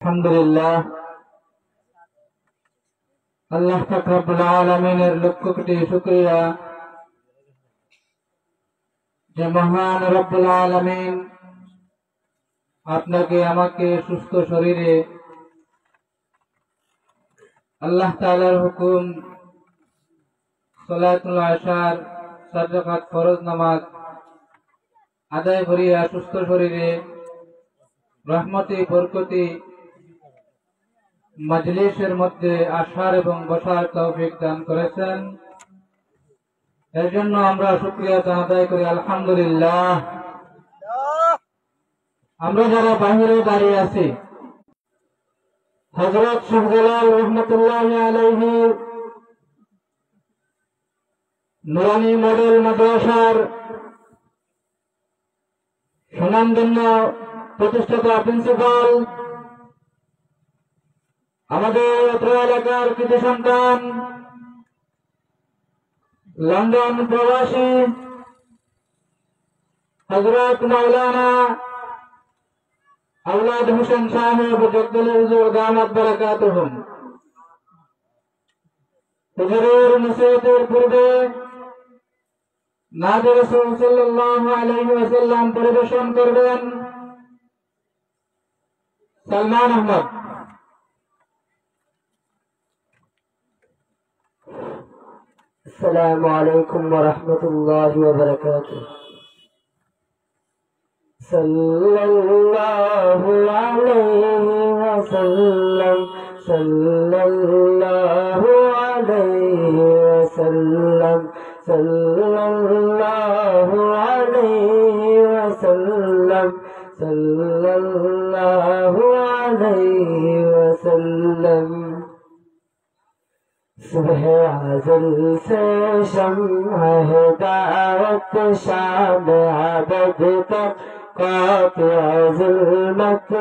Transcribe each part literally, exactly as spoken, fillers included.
আলহামদুলিল্লাহ, আল্লাহ পাক রব্বুল আলামিনের লক্ষ কোটি শুকরিয়া যে মহান রব্বুল আলামিন আপনাকে আমাকে সুস্থ শরীরে আল্লাহ তাআলার হুকুম সালাতুল আশার চার রাকাত ফরজ নামাজ আদায় করিয়া সুস্থ শরীরে রহমতি বরকতি মজলিসের মধ্যে আসার এবং বসার তৌফিক দান করেছেন। এর জন্য আমরা শুকরিয়া আদায় করি, আলহামদুলিল্লাহ। আমরা যারা বাইরে দাঁড়িয়ে আছি, হযরত শাহজালাল রহমতুল্লাহ আলাইহি নুরানি মডেল মাদ্রাসার সুনামধন্য প্রতিষ্ঠাতা প্রিন্সিপাল, আমাদের অত্র এলাকার কৃতি সন্তান, লন্ডন প্রবাসী হযরত মাওলানা আওলাদ হোসেন সাহেব জগদলি হুজুর দামাত বারাকাতুহুম। হুজুরের নসিহতের পূর্বে নাতে রাসূল সাল্লাল্লাহু আলাইহি ওয়াসাল্লাম পরিবেশন করবেন সালমান আহমদ। السلام عليكم ورحمة الله وبركاته. صلى الله عليه وسلم، صلى الله عليه وسلم، صلى الله عليه وسلم، صلى الله عليه وسلم. صبح ازل سے شمع ہدایت، شام ابد تک قاطع ظلمت.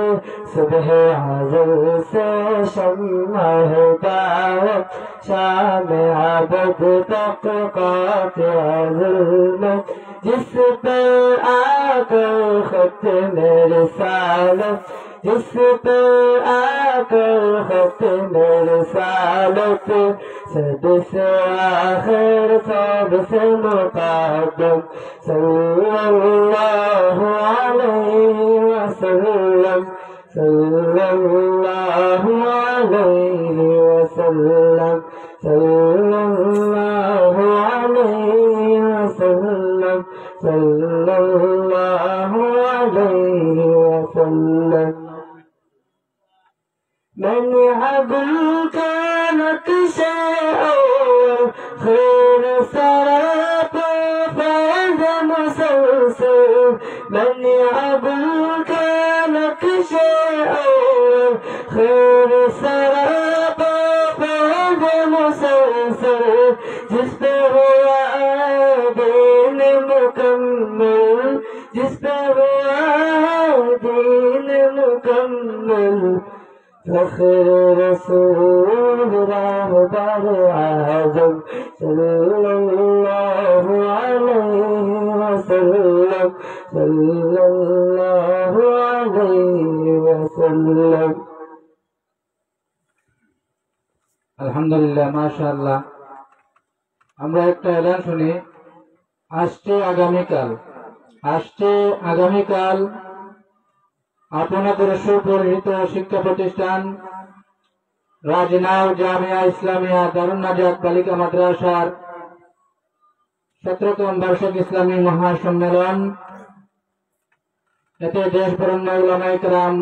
صبح ازل سے شمع ہدایت، شام ابد تک قاطع ظلمت. جس پر آ کر ختم رسالت، جس پر آ کر ختم رسالت، سب سے آخر، سب سے مقدم، صلی اللہ علیہ وسلم، صلی اللہ علیہ وسلم، صلی اللہ علیہ وسلم، صلی اللہ علیہ وسلم. منع گل کا نقش اول، خیر سرا پہ فیض مسلسل. منع گل کا نقش اول، خیر سرا پہ فیض مسلسل. جس پہ ہوا دین مکمل، جس پہ ہوا دین مکمل، فخر رسول رہبر اعظم، صلی اللہ علیہ وسلم، صلی اللہ علیہ وسلم. আলহামদুলিল্লাহ, মাশাআল্লাহ। আমরা একটা এলান শুনি। আসছে আগামীকাল, আসছে আগামীকাল আপনাদের সুপরিচিত শিক্ষা প্রতিষ্ঠান রাজনাও জামিয়া ইসলামিয়া দারুন নাজাত বালিকা মাদ্রাসার সতেরোতম বার্ষিক ইসলামী মহাসম্মেলন। এতে দেশ বরেণ্য উলামায়ে কেরাম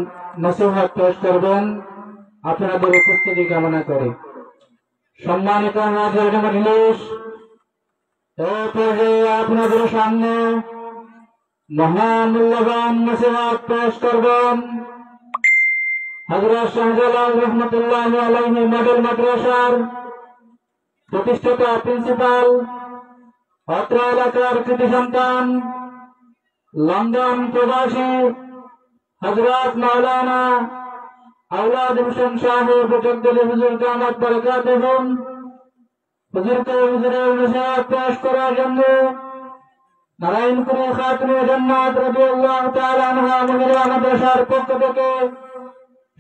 নসিহত পেশ করবেন। আপনাদের উপস্থিতি কামনা করে সম্মানিত হাজির মজলিস, এ পর্যায়ে আপনাদের সামনে মহামূল্যবান নসিহত পেশ করবেন হযরত শাহজালাল রহমতুল্লাহ আলাইহি মডেল মাদ্রাসার প্রতিষ্ঠাতা প্রিন্সিপাল, অত্র এলাকার কৃতি সন্তান, লন্ডন প্রবাসী হযরত মাওলানা আওলাদ হোসেন সাহেব জগদলি হুজুর দামাত বারাকাতুহুম। হুজুরকে হুজুরের নসিহত পেশ করার জন্য নারায়ণপুরী খাতুনে জান্নাত রাদিয়াল্লাহু তাআলা আনহা মহিলা মাদ্রাসার পক্ষ থেকে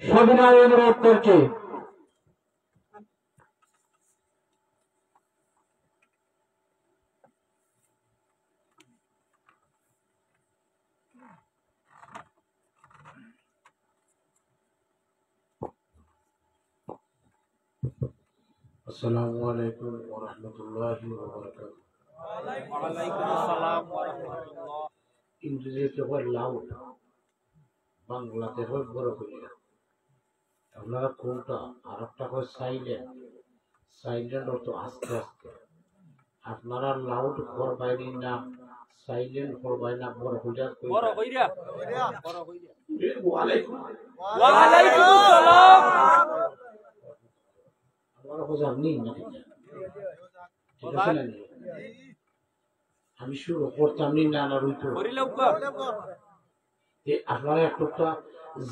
সবিনয় অনুরোধ করছি। আসসালামু আলাইকুম ওয়া রাহমাতুল্লাহি ওয়া বারাকাতুহু। ওয়ালাইকুম আসসালাম ওয়া রাহমাতুল্লাহ। ইংরেজিতে কয় লাউড, বাংলাতে কয় বড় কইরা। আপনারা কোনটা? আর একটা কয় সাইলেন্ট। সাইলেন্ট অর্থ আস্তে আস্তে। আপনারা লাউড করবায়নি না, সাইলেন্ট করবায় না, বড় কইরা কইরা। বড় কইরা। বড় কইরা। ওয়ালাইকুম। ওয়ালাইকুম আসসালাম। আপনারা খোঁজ আপনি না ঠিক আছে? ঠিক আছে না? আমি শুরু করতাম নি, না, না, রুইতো। করিলে উপকার। এ, আপনারা একটুটা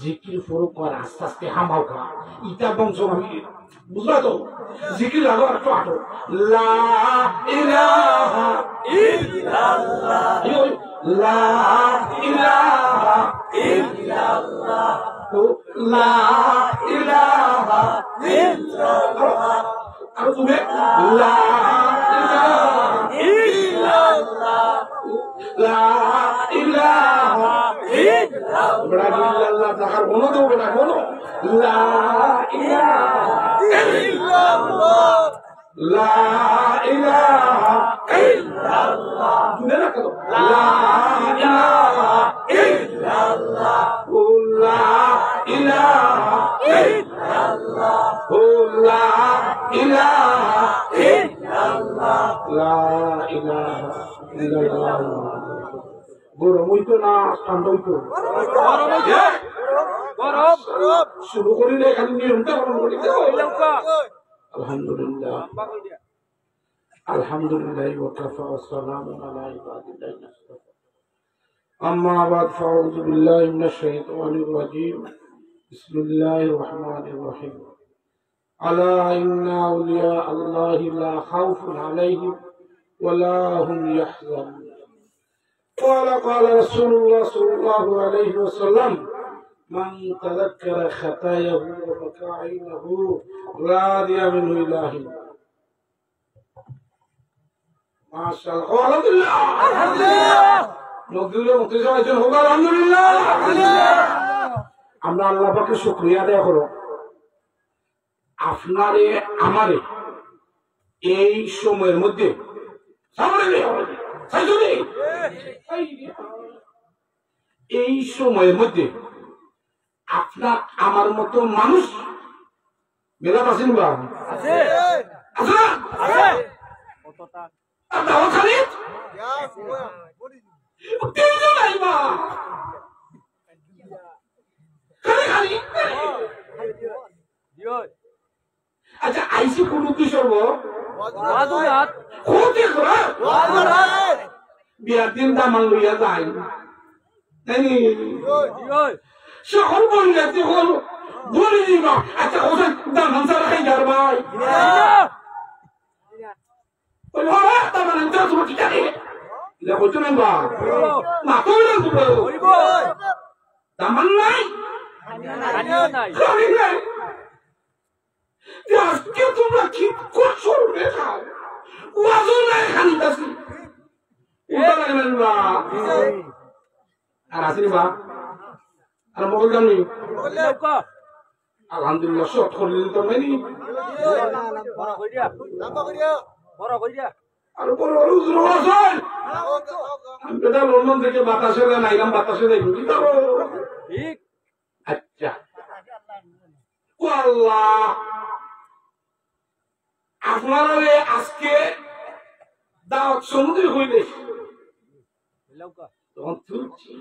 জিকির ফুরু কর, আস্তে আস্তে হামাও খা। ইটা বংশ আমি, বুঝলা তো? জিকির লাগো একটু আটো। লা ইলাহা ইল্লাল্লাহ। এই, ওই, লা ইলাহা ইল্লাল্লাহ। ও, লা ইলাহা ইল্লাল্লাহ। আরো জোরে। লা ইলাহা ইল্লাল্লাহ। লা ইলাহা ইল্লাল্লাহ। বেটা, ইল্লাল্লাহ দেখার মনো তো বেটা, মনো। লা ইলাহা ইল্লাল্লাহ। লা ইলাহা ইল্লাল্লাহ। জোরে না কেন? লা ইলাহা ইল্লাল্লাহ। লা ইলাহা ইল্লাল্লাহ। লা ইলাহা ইল্লাল্লাহ। লা ইলাহা ইল্লাল্লাহ। গরম অইতো না ঠান্ডা অইতো? গরম অইতো। গরম। শুরু করি না, খালি নিয়মটা পালন করি। আলহামদুলিল্লাহ। আলহামদুলিল্লাহ ওয়া কাফা ওয়া সালামুন আলা ইবাদিল্লাহিল মুস্তাফা। أما بعد، فأعوذ بالله من الشيطان الرجيم. بسم الله الرحمن الرحيم. ألا إن أولياء الله لا خوف عليهم ولا هم يحزنون. قال، قال رسول الله صلى الله عليه وسلم: من تذكر خطاياه وبكى عينه رضي منه إلهه. মাশাআল্লাহ। ও, আলহামদুলিল্লাহ। আলহামদুলিল্লাহ। নবীর মতো সবাই একজন হোক, আলহামদুলিল্লাহ। আলহামদুলিল্লাহ। আমরা আল্লাহ পাকের শুকরিয়া আদায় করো। আপনারে আমারে এই সময়ের মধ্যে, সামনে নেই, সাইজুনি। এই সময়ের মধ্যে আপনার আমার মতো মানুষ মেলাত আছেন বা? আছে। আছে না? আছে। আর দাওয়াত খালি? তিনজন নাই বা? খালি, খালি। আচ্ছা, আইসি কোন উদ্দেশ্য হবো? ওয়াজুরাত। ক্ষতি করা? ওয়াজুরাত। বিয়ার দিন দামান লইয়া যায়। তাই নি? ওই। সকল বললে তখন বলি দিবা। আচ্ছা, ওদের দামান ছাড়া খাই যার ভাই। ওই বাবা, দামান আনতে তোমার কি জানি? এটা হইতো না বা? না তো হইলে তো বলো। দামান নাই? খালি নাই। যে আজকে তোমরা কি করছো রে খাও? ওয়াজও নাই খালি দাসি। উল্টা লাগলেন বা? আর আসেনি বা? আর মগল গান নেই? আলহামদুলিল্লাহ, শর্ট করে দিন তো নাইনি? বড় কইরা। বড় কইরা। আর বড় বড় হুজুর আছেন। আমি বেটা লন্ডন থেকে বাতাসে দেন, আইলাম বাতাসে দেন। কি করবো? ঠিক। আচ্ছা। ও আল্লাহ, আপনারারে আজকে দাওয়াত সমুদয় হইলে তখন তুলছি।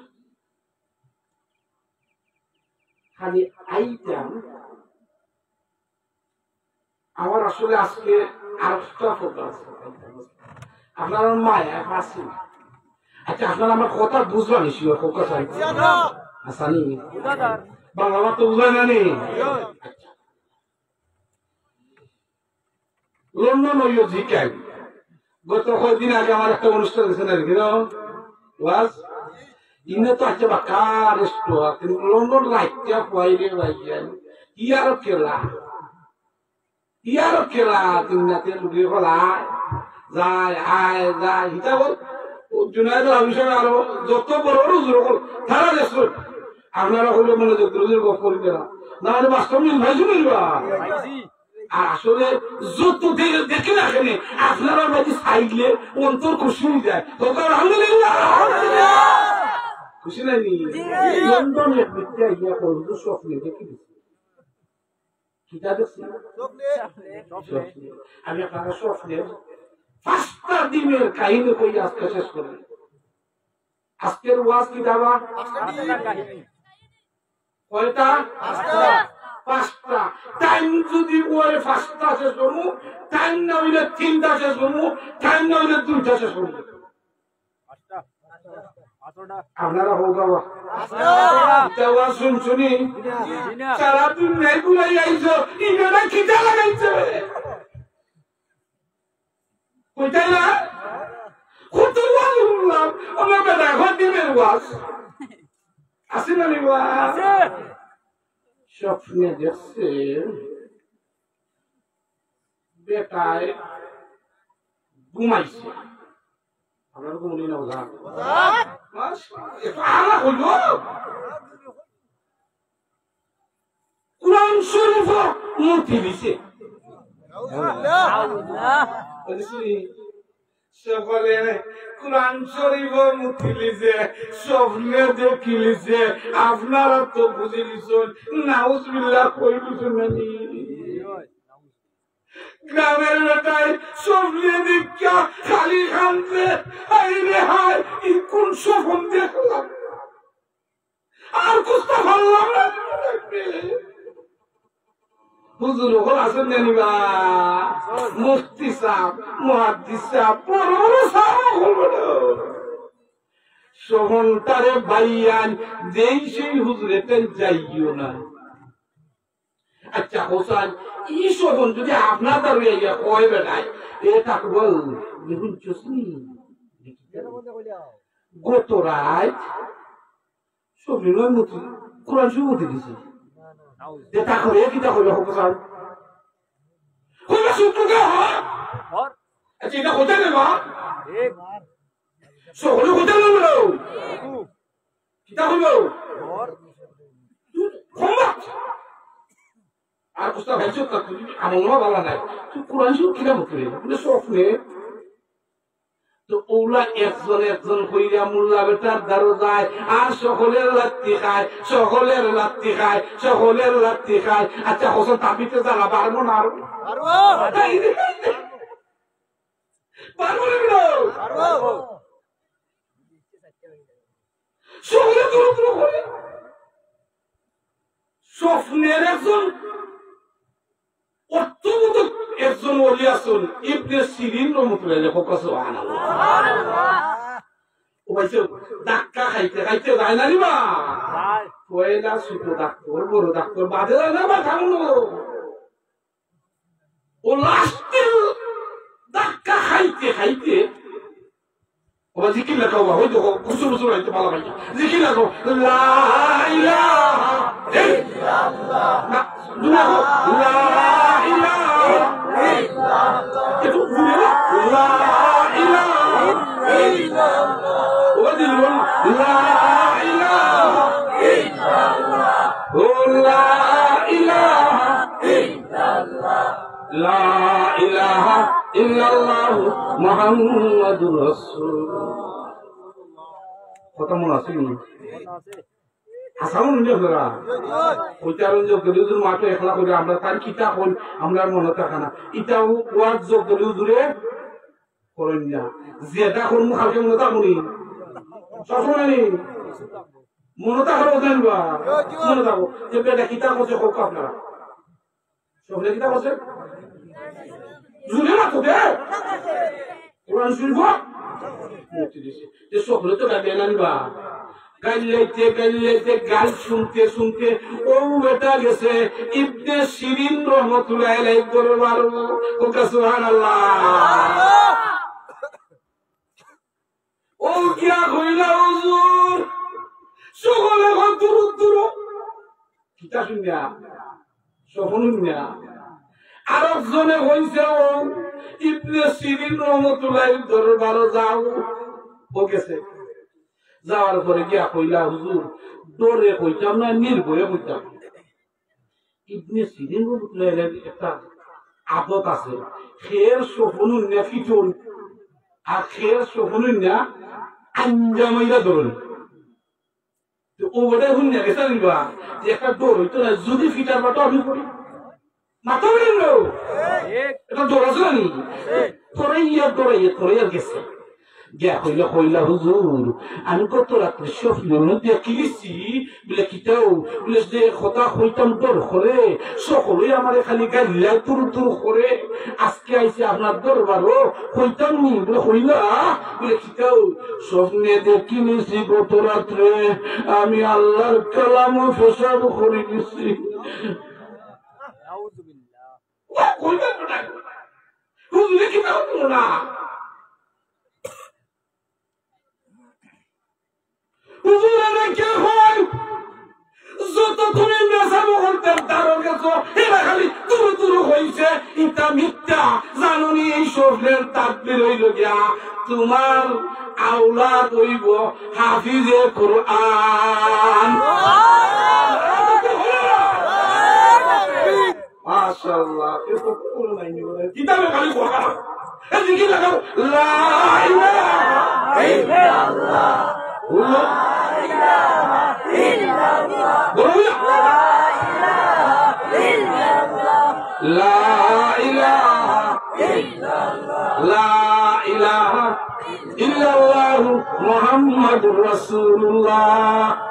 খালি আইতাম, আমার আসলে আজকে আরেকটা প্রোগ্রাম আছে। আপনারা মায়া পাচ্ছি। আচ্ছা, আপনারা আমার কথা বুঝবা নি? শিওর কথা চাই। আসানি। বাংলা তো বুঝা না নি? আচ্ছা। লন্ডন হইও জিকাই। গত কয়দিন আগে আমার একটা অনুষ্ঠান আছে না, কি নাম? ওয়াজ? ইনে তো আছে বাকার স্টোর, কিন্তু লন্ডন রাখিয়া খুয়াইলে ভাইয়ান। ইয়ার খেলা, ইয়ার খেলা, দুনিয়াতে লুকে খোলায়, যায়, আয়, যায়, হিসাব। ও জুনাইদ আমিন সাহেব আরো যত বড় বড় হুজুর অকল, তারা দেশ আপনারা হইলে মনে যে হুজুর গপ করি দেন না, না হলে বাস্তব মিল ভাই শুনে দিবা। আর আসলে যত দে-, দেখে না কেনে, আপনারা ভাই চাইলে অন্তর খুশি হয়ে যায়। তো আলহামদুলিল্লাহ, আলহামদুলিল্লাহ। খুশি নানি? লন্ডন এক ব্যক্তি আইয়া কইল, "স্বপ্নে দেখি দিছি।" কিতা দেখছি? স্বপ্নে। আমি আপনারা স্বপ্নের পাঁচটা দিনের কাহিনী কই আজকে শেষ করি। আজকের ওয়াজ কিতা বা? কয়টা? পাঁচটা। টাইম যদি ওই পাঁচটা শেষ করবো, টাইম না হইলে তিনটা শেষ করবো, টাইম না হইলে দুইটা শেষ করবো। আপনারা হোক বাবা। ইটা ওয়াজ শুনছনি? সারা দিন নাই বুলাই আইছো, ইটা কিতা লাগাইছে? কইতাই না? কত ওয়াজ শুনলাম, আমার বেটা এখন দিনের ওয়াজ। আছে না রে ওয়াজ? স্বপ্নে দেখছে বেটায় ঘুমাইছে। আপনারা ঘুমনি না ওঝা? বাস, একটু আলা হইল। কোরআন শরীফ মুতি দিছে। বুঝলি? সকালে কোরআন শরীফ মুতি দিছে, স্বপ্নে দেখি দিছে। আপনারা তো বুঝি দিছেন, নাউজুবিল্লাহ কই দিছেন নানি? গ্রামের বেটায় স্বপ্নে দেখিয়া খালি কান্দে, "হায় রে হায়, ই কোন স্বপ্ন দেখলাম?" আর কুস্তা পারলাম না। হুজুর অকল আছেন জানি বা, মুফতি সাহেব, মুহাদ্দিস সাহেব, বড় বড় সাহেব অকল বড়। স্বপ্নটারে বাইয়ান, যেই সেই হুজুরে তেন যাইও না। আচ্ছা, হোসেন, ই স্বপ্ন যদি আপনার দ্বারা ইয়া কয় বেটায়, এ থাকবো, দেখুন চুসনি। গত রাত স্বপ্নে মুতি, কোরআন শরীফ মুতি দিছে। যে তা করে, কিতা করে, হোক স্যার? কইবা শুক্রকে হর? হর। আচ্ছা, ইটা কইতা না বা? ঠিক। সকলে কইতা না বলো। কিতা কইব? হর। তুই কম মাত। আর উস্তাদ ভাই চুপ থাক, তুই আমার মনে ভালো নাই। তুই কোরআন শরীফ কিতা মুতি রে? বলে, স্বপ্নে তো অউলা একজন একজন কইরা মোল্লা বেটার দ্বারো যায়, আর সকলের লাত্তি খায়, সকলের লাত্তি খায়, সকলের লাত্তি খায়। আচ্ছা, হোসেন তাবিতে জ্বালা বাড়বো না আরো? বাড়বো। বাড়বো না কেন? বাড়বো। সকলে দূর দূর করে। স্বপ্নের একজন অর্থবোধক একজন ওলি আছেন, ইবনে সিরিন রহমতুল্লাহ আলাইহি, কওকা সুবহানাল্লাহ। ও ভাই সাহেব, ধাক্কা খাইতে খাইতে যায় না রে বা? পয়লা ছোট ডাক্তার, বড় ডাক্তার, বাদে যায় না বা, থামো। ও লাস্টে ধাক্কা খাইতে খাইতে ও ভাই, জিকির লাগাও বা, ওই দেখো, গুসল গুসল হইতে ভালো ভাই। জিকির লাগাও, লা ইলাহা ইল্লাল্লাহ। না, জোরে লাগাও, লা ইলাহা ইল্লাল্লাহ। একটু জোরে না, লা ইলাহা ইল্লাল্লাহ। ও ভাই, জোরে বলো, লা ইলাহা ইল্লাল্লাহ। ও লা ইলাহা ইল্লাল্লাহ। লা ইলাহা ইল্লাল্লাহু মুহাম্মাদুর রাসূলুল্লাহ। কথা মনে আছে নি? আসাম নি আপনারা? ওই কারণ যে গলিজুর মাঠে একলা করে আমরা তার কিতা হন, আমরা মনে থাকে না। ইটাও ওয়াজ যে গলিজুরে করেন না। যেটা করমু কালকে মনে থাকবো নি? সবসময় নি? মনে থাকবো জানবা? মনে থাকবো। যে বেটা কিতা করছে হোক আপনারা। সকলে কিতা করছে? জুড়ে না তো দে। কোরআন শরীফ মুক্তি দিছে। যে সকলে তো গাইবে না নিবা। গাইলাইতে, গাইলাইতে, গাইল শুনতে, শুনতে, ও বেটা গেছে ইবনে সিরিন রহমতুল্লাহ আলাইহি দরবার। কওকা সুবহানাল্লাহ। ও গিয়া কইলা, "হুজুর, সকলে কয়, "দুরু, দুরু।" কিতা শুনিয়া? স্বপ্ন শুনিয়া। আরক জনে কইছে, "ও ইবনে সিরিন রহমতুল্লাহর দরবারো যাও।" ও গেছে। যাওয়ার পরে গিয়া কইলা, "হুজুর, ডরে কইতাম না, নির্ভয়ে কইতাম।" ইবনে সিরিন রহমতুল্লাহ আলাইহির একটা আদত আছে, কেউর স্বপ্ন হুনিয়া ফিটন, আর কেউর স্বপ্ন হুনিয়া আঞ্জা মাইরা ধরন। তো ও বেটা হুনিয়া গেছে নিবা, যে একটা ডর অইতো না, যদি ফিটার বাটো আমি পড়ি। মাথা বেড়ে নিল। এটা ডর আছে না নি? পড়াইয়া ডরাইয়া পড়াইয়া গেছে। গিয়া কইলা, কইলা, "হুজুর, আমি গত রাত্রে স্বপ্নর মধ্যে কি দেখছি?" বলে, "কিতাও?" বলে, "যে কথা কইতাম ডর করে, সকলেই আমারে খালি গাইল্লা তুরু তুরু করে। আজকে আইছি আপনার দরবারো, কইতাম নি?" বলে, "কইলা।" বলে, "কিতাও?" "স্বপ্নে দেখিলিছি গত রাত্রে আমি আল্লাহর কালামো পেশাব করি দিছি।" ও কইবা তো না। হুজুরে কিতা করবো না? হুজুর, এরা কে হয়? যত তুমি মেসাব করতে তার গেছো, এরা খালি তুরু তুরু হইছে, ইতা মিথ্যা। জানো নি, এই স্বপ্নের তাকবীর হইল গিয়া, তোমার আওলাদ হইব হাফিজে কোরআন। মাশাআল্লাহ, এ তো কোনো নাই নি বলে। কিতাবে খালি কোরআন। এ জিকির লাগাও। লা ইলাহা ইল্লাল্লাহ। বলো। বলো না। লা ইলাহা, লা ইলাহা ইল্লাল্লাহু মুহাম্মাদুর রাসূলুল্লাহ।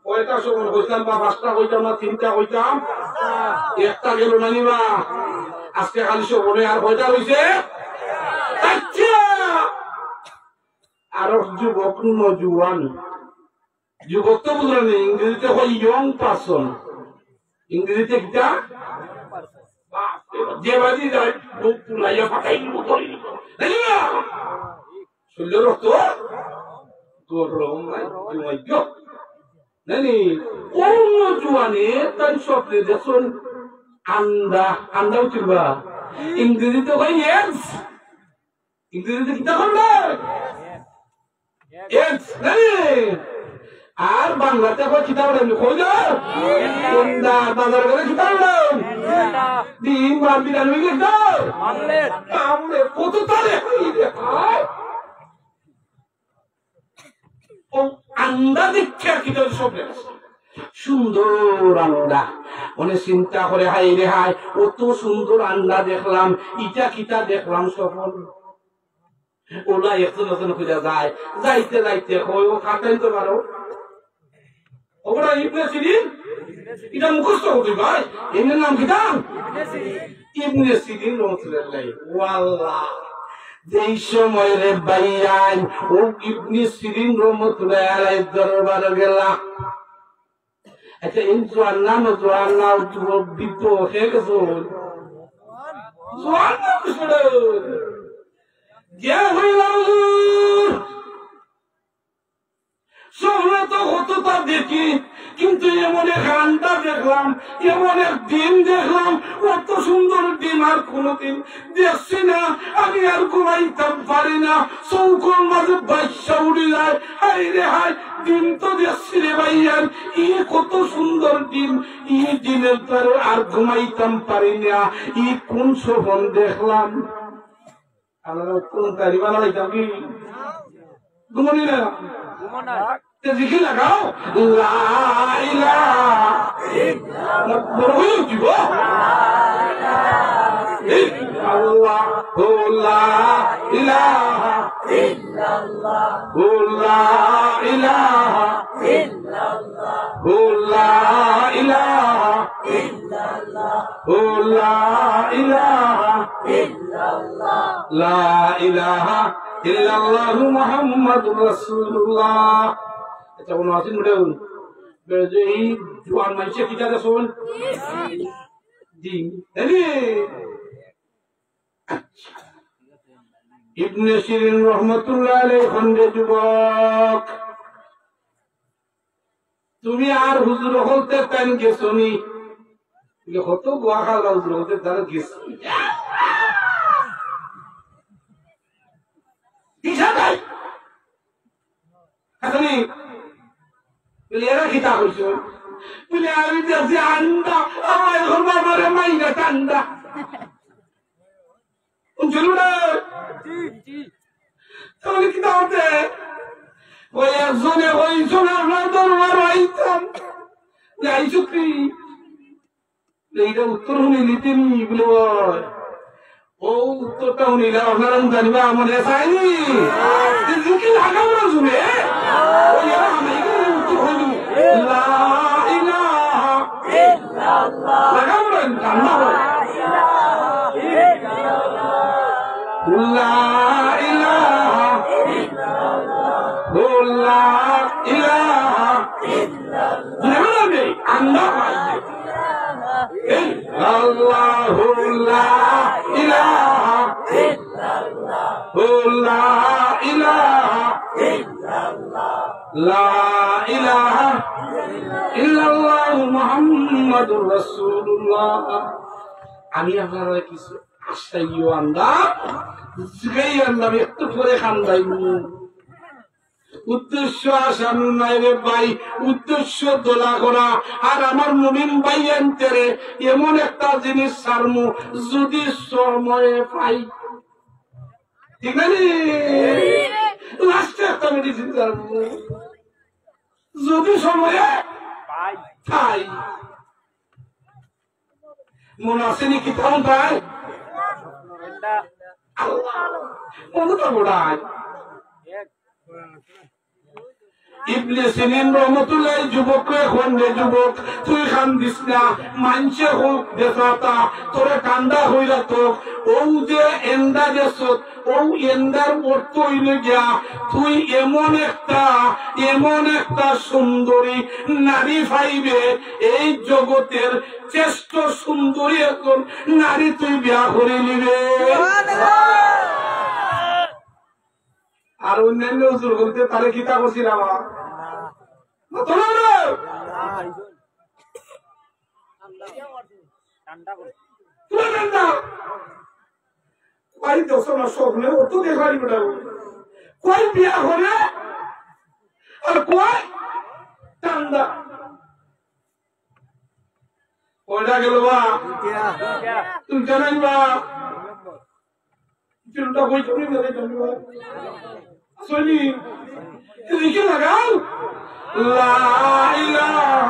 কয়টা স্বপ্ন কইতাম বা পাঁচটা কইতাম না তিনটা কইতাম? একটা গেল না নি বা? আজকে খালি স্বপ্নে আর কয়টা রইছে? আচ্ছা, আরো যুবক, নজুয়ান। যুবক তো বুঝলেন, ইংরেজিতে হয় young person। ইংরেজিতে কিতা? বাপ রে বাপ, যে বাজি যায়, বুক ফুলাইয়া ফাটাই দিব, ধরি দিব। তাই না? শরীরে রক্ত গরম নাই, জমাই দিও। নানি, ও নজুয়ানে তাই স্বপ্নে দেখছইন আন্ডা, আন্ডা উঠিবা। ইংরেজিতে কয় eggs। ইংরেজিতে কিতা করবে? Eggs, নানি? আর বাংলাতে কয় কিতা বলে? কই দাও? আন্ডা, বাজার করে কিতা বলে? ডিম, বা বিরিয়ানি, কিতা? আমলেট। আমলেট, কত তারে কই রে ভাই? ও আন্ডা দেখিয়া কিতা স্বপ্নে দেখছে? সুন্দর আন্ডা। অনে চিন্তা করে, "হায় রে হায়, অত সুন্দর আন্ডা দেখলাম, ইটা কিতা দেখলাম স্বপ্ন?" ওলা একজন একজন কইরা যায়, যাইতে যাইতে কয়, "ও খাতাইন তো পারো।" ওগুলা ইবনে সিরিন, ইটা মুখস্থ করতে ভাই, এর নাম কিতা? ইবনে সিরিন রহমতুল্লাহ আলাইহি। ও আল্লাহ, যেই সময় রে ভাইয়াইন, ও ইবনে সিরিন রহমতুল্লাহ আলাইহির দরবারে গেলা। আচ্ছা, এই জোয়ান না, না জোয়ান না, ও যুবক বৃদ্ধ হয়ে গেছে। জোয়ান না, বুঝলো? গিয়া কইলা, "হুজুর, স্বপ্নে তো কততা দেখি, কিন্তু এমন এক আন্ডা দেখলাম, এমন এক দিন দেখলাম, অত সুন্দর দিন আর কোনোদিন দেখছি না। আমি আর ঘুমাইতাম পারি না, চউখর মাঝে বাইচ্চা উড়ি যায়। হায় রে হায়, দিন তো দেখছি রে ভাইয়াইন, ই কত সুন্দর দিন, ই দিনের পরে আর ঘুমাইতাম পারি না, ই কোন স্বপ্ন দেখলাম?" আপনারা কোন তারিবা না লাইতাম কি? ঘুমনি না? তে জিকির লাগাও। লা ইলাহা ইল্লাল্লাহ। বড় হয়ে উঠিব। ইল্লাল্লাহ। ও লা ইলাহা ইল্লাল্লাহ। ও লা ইলাহা ইল্লাল্লাহ। ও লা ইলাহা ইল্লাল্লাহ। ও লা ইলাহা ইল্লাল্লাহ। লা ইলাহা ইল্লাল্লাহু মুহাম্মাদুর রাসূলুল্লাহ। আচ্ছা, কোনো আছেন বলে? বলে যে এই জোয়ান মানুষে কিতা দেখছইন? দিন। তাই নি? আচ্ছা। ইবনে সিরিন রহমতুল্লাহ আলাইহি কইন, "রে যুবক, তুমি আর হুজুর অকলতে তাইন গেছো নি? বলে, কত গুয়া খাওয়া হুজুর অকলতে তারা গেছো। দিশা নাই। খালি বলে, এরা কিতা কইছো? বলে, আমি দেখছি আন্দা, আমার এখন বাবারে মাইরা ঠান্ডা। শুনছিল না? তাহলে কিতা হতে? ওই একজনে কইছইন, আপনার দরবার আইতাম। যে আইছো কি? যে এইটা উত্তর শুনিলি তিনি, বলে, ওই। ও উত্তরটা শুনিলে আপনারা জানিবা, মনে চাইনি। যে কি লাগাও না শুনে, ওই এরা আমি এখানে উত্তর হইল, লা ইলাহা ইল্লাল্লাহ। লাগাও না, কান্না হয়। লা ইলাহা ইল্লাল্লাহ। লা ইলাহা ইল্লাল্লাহ। আল্লাহু লা ইলাহা ইল্লাল্লাহ। লা ইলাহা ইল্লাল্লাহ। লা ইলাহা ইল্লাল্লাহু মুহাম্মাদুর রাসূলুল্লাহ। আমি আপনারা কিছু আশাইও আন্দা, জিগাই আন্দা, আমি একটু পরে খান্দাইমু। উদ্দেশ্য আসানো নাই রে ভাই, উদ্দেশ্য দোলা করা। আর আমার মুমিন ভাইয়াইন্তরে এমন একটা জিনিস ছাড়মু, যদি সময়ে পাই। ঠিক না নি? লাস্টে একটা মেডিসিন ছাড়মু, যদি সময়ে পাই। মনে আছে নি কিতাব পাই? আল্লাহ, মনে তো বড়াই। ইবনে সিরিন রহমতুল্লাহ যুবকরে কইন, রে যুবক, তুই কান্দিস না, মানষে কউক বেচাতা, তোরে কান্দা কইরা তো, অউ যে এন্দা দেশত, অউ এন্দার অর্থ অইল গিয়া, তুই এমন একটা, এমন একটা সুন্দরী নারী পাইবে, এই জগতের শ্রেষ্ঠ সুন্দরী একজন নারী তুই বিয়া করি নিবে। আর অন্যান্য হুজুর বলতে তারে কিতা করছিল আমার? মাতো না রে। পুরা ঠান্ডা। কয় দশ না স্বপ্নে অত দেখালি বেটা। কয় বিয়া করে আর কয় ঠান্ডা। কয়টা গেল বা? দুইটা। দুইটা নাই বা? তিনটা কই তুমি না দেখো বা? আসলে লিখে লাগাও। লা ইলাহা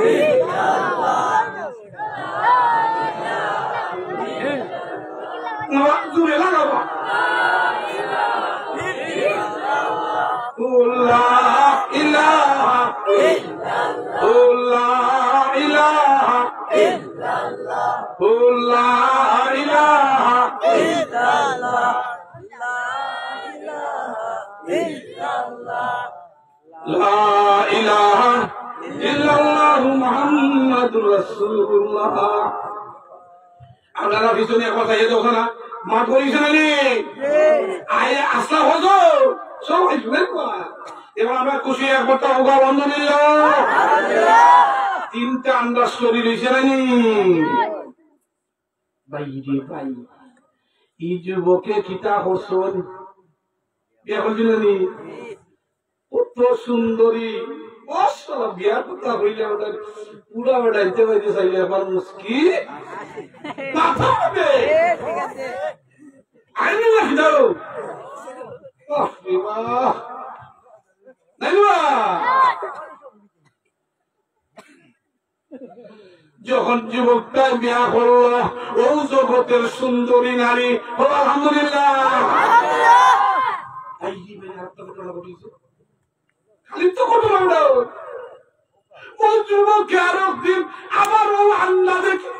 ইল্লাল্লাহ। না, জোরে লাগাও। লা ইলাহা ইল্লাল্লাহ। লা ইলাহা ইল্লাল্লাহ। লা ইলাহা ইল্লাল্লাহ। লা ইলাহা ইল্লাল্লাহ। লা ইলাহা ইল্লাল্লাহু মুহাম্মাদুর রাসূলুল্লাহ। আপনারা পিছনে একবার চাইয়া দেখো না, মাত করিছে না নি? আয় আসলা হজো, সব আইসবে। এবার আমরা খুশি একবার তো হোক, আলহামদুলিল্লাহ। তিনটা আন্দাজ তৈরি হইছে না নি? ভাই রে ভাই, এই যুবকে কিতা করছইন? বিয়া করছিল নি? কত সুন্দরী। ও শালা, বিয়ার কথা হইলে ওটা পুরা বেড়াইতে বাইরে চাইলে আমার মুস্কি মাথা হবে। আইনি না ফিরাও। বাহ রে বাহ। নাই বা? যখন যুবকটা বিয়া করলো, ও জগতের সুন্দরী নারী। ও আলহামদুলিল্লাহ। এই যে মেয়ে আরেকটা ঘটনা ঘটেছে। খালি তো ঘটনা উঠাও। ও যুবককে আরো দিন আবার ও আন্না দেখি।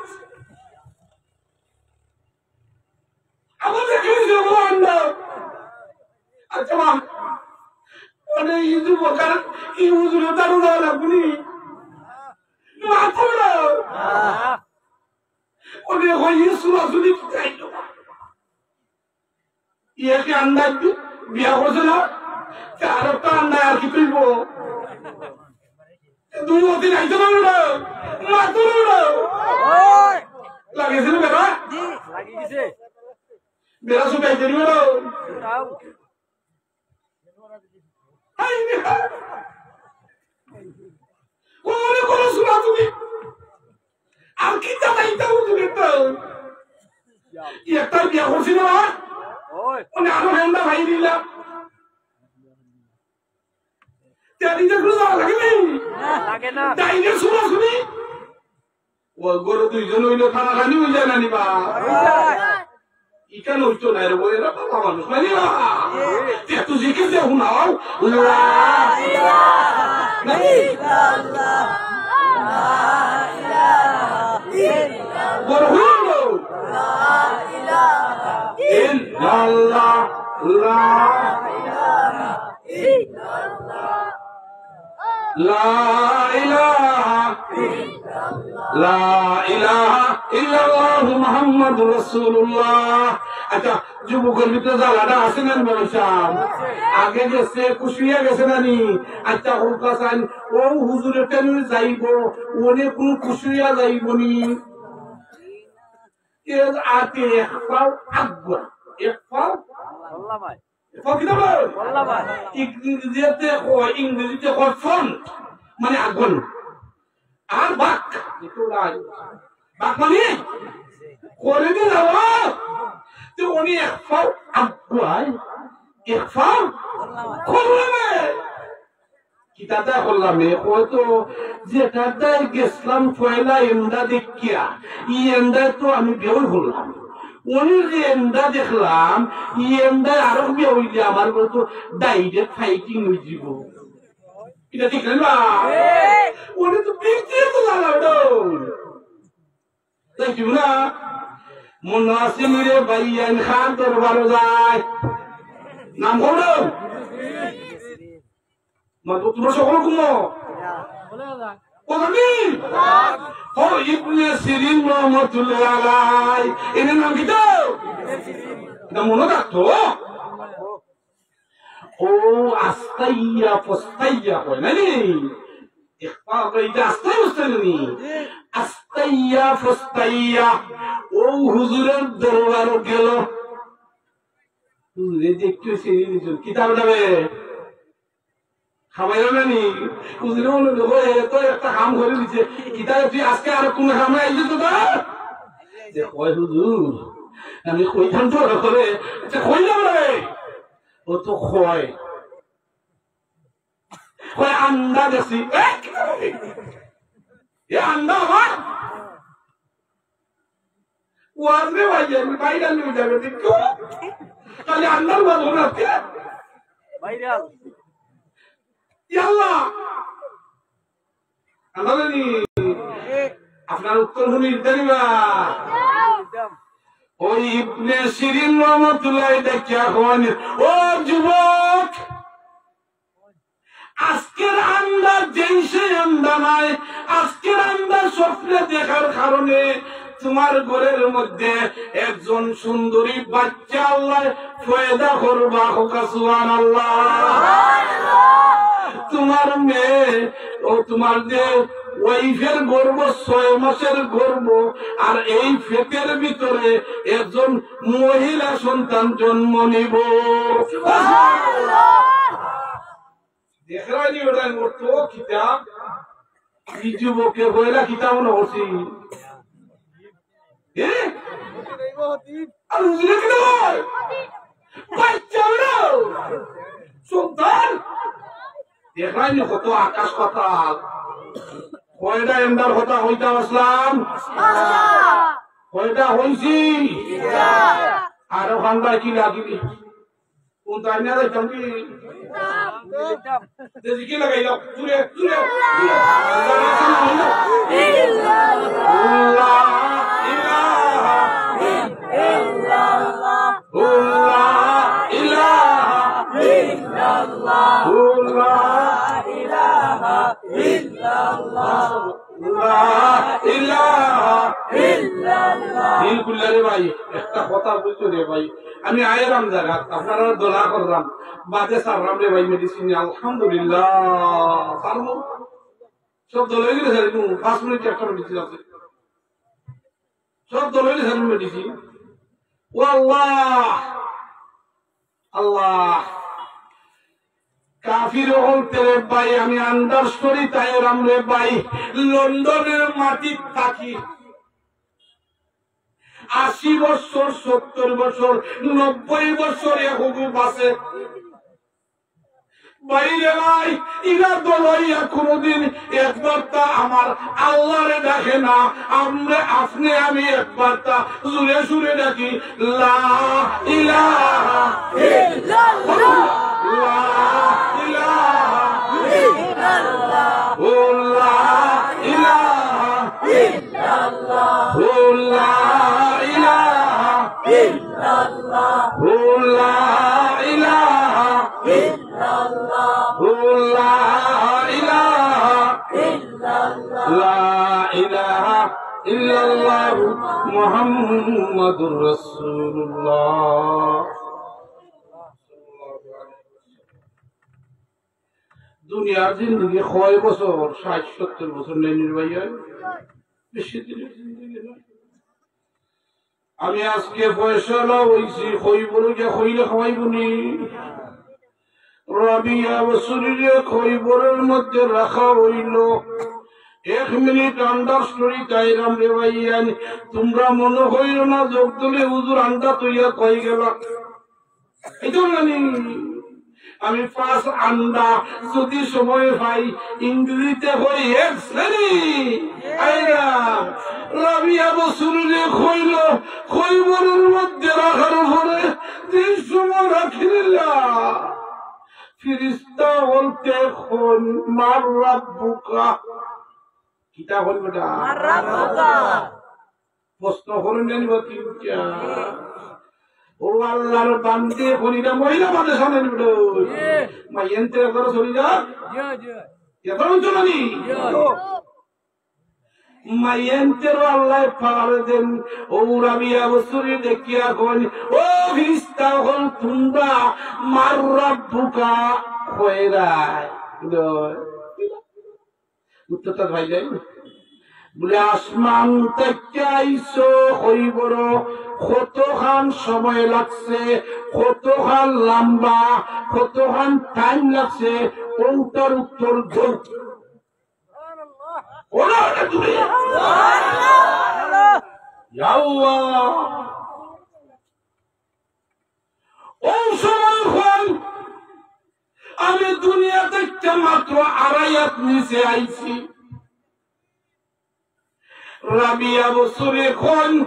আবার দেখি যে ও আন্না। আচ্ছা মা, মানে এই যুবক আর এই হুজুরে তার উদাহরণ আপনি মাথা উঠাও। ওরে কই, ইয়ে সুরাসুরি কি চাইলো? ইয়ে কি আন্দাজ দি-, বিয়া করছে না? তে আর একটা আন্দাজ আর কি তুলবো? দুই অতি যাইতো না উড়ো, মাতুর উড়ো। লাগিছিল বেড়া? লাগি গেছে। বেড়া শুকাইতে উড়ো। হাই রে হাই। কোন কোন সুরা তুমি? আর কি চালাইতা হুজুরে তো? একটা বিয়া করছিল না? ওই। মানে আরো হেন্দা ভাই দিলা। তেরি দেখলো যাওয়া লাগে নাই? লাগে না। ডাইনে সুরা শুনি। ও গরু দুইজন হইলে টানাটানি হইলে না নিবা? ইখান হইতো না রে, ওই এরা বাবা মানুষ, মানে না। তে তুই জিকির দে হুনাও। লা ইলাহা ইল্লাল্লাহ। লা ইলাহা ইল্লাল্লাহ। বড় হইল। লা ইলাহা ইল্লাল্লাহ। লা ইলাহা ইল্লাল্লাহ। লা ইলাহা, লা ইলাহা ইল্লাল্লাহু মুহাম্মাদুর রাসূলুল্লাহ। আচ্ছা, যুবকর ভিতরে জ্বালাটা আছে না বলছাম? আগে গেছে, খুশি হইয়া গেছে না নি? আচ্ছা, হুরকা চাইন, ও হুজুরে টেনে যাইব, অনে কুনু খুশি হইয়া যাইব নি? এর আগে এক পাও আগুয়া, এক পাও আল্লাহ ভাই। ফকির বলে? বললা ভাই। ইংরেজিতে কয়, ইংরেজিতে কয় ফ্রন্ট, মানে আগুয়ান। আর ব্যাক, একটু নাই। ব্যাক মানে? করে দিলাম। তে উনি এক পাও আগুয়ায়, এক পাও করলামে। কিতাটা করলাম, এ কয় তো যেটার দায় গেছলাম পয়লা এন্দা দেখিয়া, ই এন্দায় তো আমি বেউল করলাম। উনি যে এন্দা দেখলাম, ই এন্দায় আরো বিয়া হইলে আমার ঘরে তো ডাইরেক্ট ফাইটিং হয়ে যাব। এটা ঠিক না? উনি তো পিছিয়ে তো দাঁড়াও। তাই কি না? মনে আছে নি রে ভাই, আইন খান দরবারও যায়। নাম বলো। মা তো তোমরা সকল ঘুমো। কথা কি? ও ইবনে সিরিন রহমতুল্লাহ আলাই। এর নাম কি তো? এটা মনে রাখতো। ও আস্তাইয়া ফস্তাইয়া কয় না নি? ইকবাল কয়, এটা আস্তাই উস্তাই নি? আস্তাইয়া ফস্তাইয়া। ও হুজুরের দরবারও গেল। হুজুরে দেখতে সেই দিন কিতাব নামে। খাবাইল না নি? হুজুরে বলল, "দেখো, এ তো একটা কাম করে দিছে। কিতাবে তুই আজকে আর কোন কামে আইলি তো না?" যে কয়, "হুজুর, আমি কইতাম তো ওরা করে।" আচ্ছা, কইলাম রে। ও তো কয়। কয়, "আন্ডা দেখছি।" এ, কিতাবে? এ আন্ডা আমার? ওয়াজ রে ভাই, আমি বাইরে নিয়ে যাবে, দেখো। খালি আন্ডার ওয়াজ হবে আজকে। ভাইরাল। ইয়াল্লা। আন্ডা নি। আপনার উত্তর হুনি দিতে দিবা। ওই ইবনে সিরিন রহমতুল্লাহ দেখিয়া কইন, "ও যুবক, আজকের আন্ডা যেই সেই আন্ডা নাই, আজকের আন্ডা স্বপ্নে দেখার কারণে তোমার ঘরের মধ্যে একজন সুন্দরী বাচ্চা আল্লাহ পয়দা করবা।" হোক সুবহানাল্লাহ। তোমার মেয়ে ও তোমার যে ওয়াইফের গর্ভ, ছয় মাসের গর্ভ, আর এই পেটের ভিতরে একজন মহিলা সন্তান জন্ম নিব। দেখরানি ওটা করতো কিতাব, এই যুবকে পয়লা কিতাব না করছি। এ? আর হুজুরে কি দেয়? বাচ্চা হলো। সন্তান। দেখরানি কত আকাশ পাতাল। কয়টা এন্ডার কথা কইতা আসলাম? কয়টা হইছি? আরো খান্দায় কি লাগিলি? কোন তাই না যাইতাম কি? দেখি কি লাগাইলাম? জুরে, জুরে, জুরে। লা ইলাহা ইল্লাল্লাহ। লা ইলাহা ইল্লাল্লাহ। লা ইলাহা ইল্লাল্লাহ। লা ইলাহা ইল্লাল্লাহ। দিল খুললা রে ভাই, একটা কথা বুঝছো রে ভাই, আমি আইলাম জাগাত, আপনারারে দোয়া করলাম, বাদে ছাড়লাম রে ভাই মেডিসিন, আলহামদুলিল্লাহ। ছাড়লাম। সব দল অইলে ছাড়ি দিমু, পাঁচ মিনিট একটা মেডিসিন আছে। সব দল অইলে ছাড়ি দিমু মেডিসিন। ও আল্লাহ, আল্লাহ, কাফির অকলতে রে ভাই, আমি আন্ডার স্টোরি তাইরাম রে ভাই, লন্ডনর মাটিত থাকি। আশি বছর, সত্তর বছর, নব্বই বছর এক হুজুর বাঁচে। ভাই রে ভাই, ইরা দল অইয়া কুনুদিন একবারতা আমার আল্লারে ডাকে না। আমনে, আপনে আমি একবারতা জুরে সুরে ডাকি, লা ইলাহা ইল্লাল্লাহ। লা ইলাহা ইল্লাল্লাহ। ও লা ইলাহা ইল্লাল্লাহ। ও লা ইলাহা ইল্লাল্লাহ। ও লা ইলাহা ইল্লাল্লাহ। ও লা ইলাহা ইল্লাল্লাহ। লা ইলাহা ইল্লাল্লাহ মুহাম্মাদুর রাসূলুল্লাহ। দুনিয়ার জিন্দেগি কয় বছর? ষাইট সত্তর বছর নায়নি রে ভাই? বেশি দিনর জিন্দেগি না। আমি আজকে ফয়সালা অইছি, কবরো গিয়া কইলে খাওয়াইবো নি? রাবিয়া বসুরিরে কবরর মধ্যে রাখা অইলো। এক মিনিট আন্ডার স্টোরি তাইরাম রে ভাইয়াইন, তুমরা মনো কইরো না জগদলে হুজুর আন্ডা থইয়া কই গেলা। এই তো জানি, আমি পাঁচ আন্ডা যদি সময় পাই, ইংরেজিতে কই এক শ্রেণী। আইয়া, রাবিয়া বসুরিরে কইলো, কবরর মধ্যে রাখার পরে তিন সময় রাখিলা। ফিরিস্তা অকলতে কইন, "মান রাব্বুকা?" কিতা কইন বেটা? মান রাব্বুকা? প্রশ্ন করইন জানি বা কি বুঝা? ও আল্লাহর বান্দি, কইন ইটা মহিলা বাদে সামনে নিল। মাইয়াইন্তে একবার চলে যা। জি, জি। একবার উঠো না নি? জি। মাইয়াইন্তেরও আল্লাহ পাওয়ার দেন। ও রাবিয়া বসুরি দেখিয়া কইন, "ও ফিরিস্তা অকল, তুমরা মান রাব্বুকা কইরায়?" উত্তরটা ভাই যাই। বলে, "আসমান থাকি আইছো কবরো, কতখান সময় লাগছে, কতখান লম্বা, কতখান টাইম লাগছে, কোনটার উত্তর দেও।" ওরা ওটা দূরে। ইয়া আল্লাহ। ওই সময় কইন, "আমি দুনিয়া থাকি মাত্র আড়াই হাত নিচে আইছি।" রাবিয়া বসুরি কইন,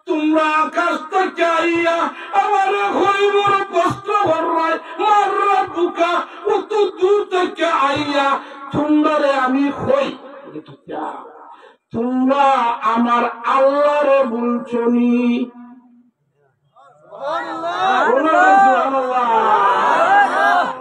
"তুমরা আকাশ থাকি আইয়া আমারে কবরো প্রশ্ন কররায়, মান রাব্বুকা, অত দূর থাকি আইয়া তুমরারে আমি কই, তুমরা আমার আল্লাহরে ভুলছো নি?" সুবহানাল্লাহ।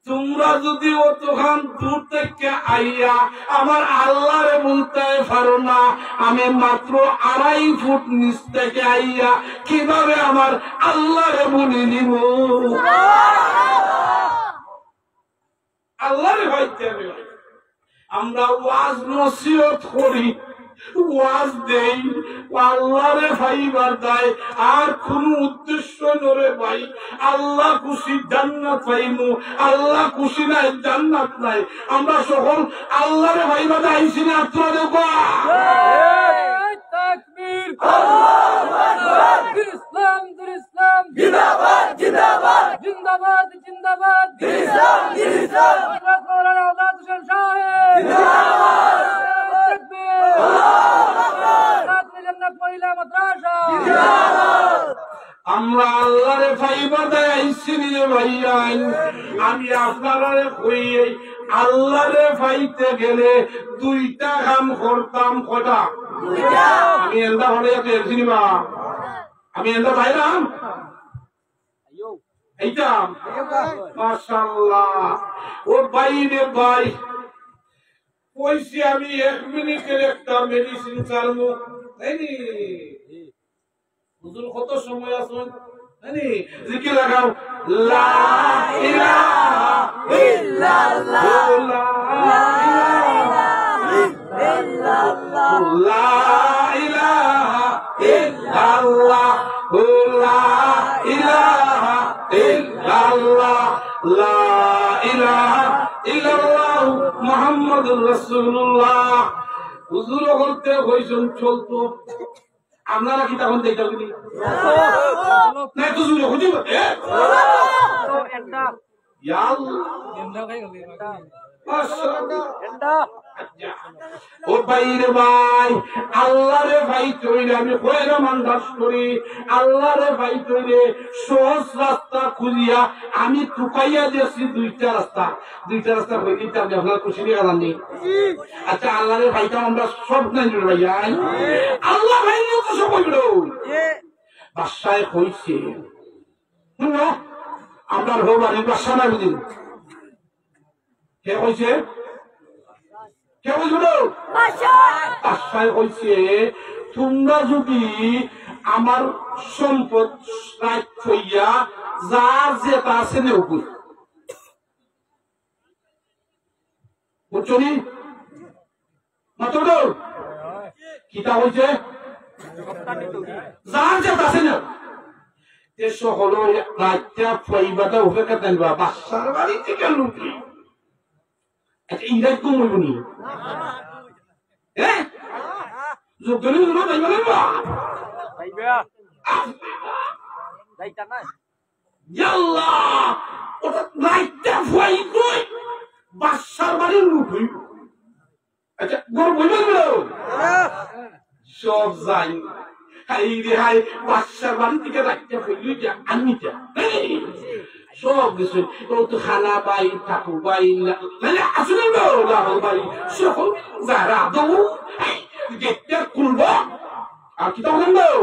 তুমরা যদি অতখান দূর থাকি আইয়া আমার আল্লাহরে ভুলতায় পারো না, আমি মাত্র আড়াই ফুট নিচ থাকি আইয়া কিভাবে আমার আল্লাহরে ভুলি নিমু? আল্লাহরে পাইতে আমি। আমরা ওয়াজ নসিহত করি, ওয়াজ দেই, আল্লাহরে পাইবার দায়, আর কুনু উদ্দেশ্য নায় রে ভাই। আল্লাহ খুশি জান্নাত পাইমু, আল্লাহ খুশি নায় জান্নাত নাই। আমরা সকল আল্লাহরে পাইবার দায় আইছি না, আত্মা দেবা। নারায়ে তাকবীর। আল্লাহু আকবার। দিন ইসলাম, দিন ইসলাম। জিন্দাবাদ, জিন্দাবাদ। জিন্দাবাদ, জিন্দাবাদ। দিন ইসলাম, দিন ইসলাম। হযরত মাওলানা আওলাদ হোসেন সাহেব। জিন্দাবাদ। নারায়ে তাকবীর। আল্লাহু আকবার। জান্নাত মহিলা মাদ্রাসা। জিন্দাবাদ। আমরা আল্লাহরে পাইবার দায় আইছি নি রে ভাইয়াইন? আমি আপনারারে কই, আল্লাহরে পাইতে গেলে দুইটা কাম করতাম। কয়টা? দুইটা। আমি এন্দা হলে এত এসি নিবা। আমি এন্দা বাইরাম। এইটা। মাশাআল্লাহ। ও ভাই রে ভাই। কইছি আমি এক মিনিটের একটা মেডিসিন চালমু। তাই নি? হুজুর কত সময় আছইন? তাই নি? জিকির লাগাও। লা ইলাহা ইল্লাল্লাহ। লা ইলাহা লা ইলাহা ইল্লাল্লাহ, লা ইলাহা ইল্লাল্লাহ, লা ইলাহা ইল্লাল্লাহ, মুহাম্মাদুর রাসূলুল্লাহ। হুজুর করতে কইছইন চলতো। আপনারা কিতা কইন দেখি? না, একটু জোরে কইন, এ? ইয়া আল্লাহ। মাশাআল্লাহ। ও ভাই রে ভাই, আল্লারে পাইতে অইলে আমি কয়রাম আন্দাজ করি, আল্লারে পাইতে অইলে সহজ রাস্তা খুঁজিয়া আমি তুকাইয়া দিছি দুইটা রাস্তা। দুইটা রাস্তা কই দিতে আমি আপনার খুশি নিয়ে গেলাম নি। আচ্ছা, আল্লারে পাইতাম আমরা সব নাই রে ভাই, আই? আল্লা পাইলে তো সব অইলো। বাদশায় কইছে, হুনো, আমরার হউ বাড়ির বাদশা না বুঝি? কে কইছে? কে কইছে রে? বাদশায় কইছে, তুমরা যুদি আমার সম্পদ রাইত থইয়া যার যেটা আছে নেও কই। বুঝছো নি? মাতো তো? কিতা কইছে? যার যেটা আছে নেও। তে সকলে রাইতটা ফুয়াইবাটা উপেক্ষা দেন বা বাদশার বাড়ি থেকে লুটি। আচ্ছা, ইরাজ কম অইবো নি? হ্যাঁ? যোগ দিলে যোগ দিলে যাইবা না বা? যাইবা। যাইতা না। ইয়াল্লা! ওটা রাইতটা ফুয়াই কই? বাদশার বাড়ি লুটি। আচ্ছা, গরু বইবে গেল। সব যাই। হাই রে হাই, বাদশার বাড়ি থেকে রাখতে হইল যে আমি যা। এই, সব কিছু। ও তো খানা ভাই, ঠাকুর ভাই, না, না, না, আসলে না, না, ভাই, সব যারা দৌ, এই, গেটটা খুলবো। আর কি তখন দৌ?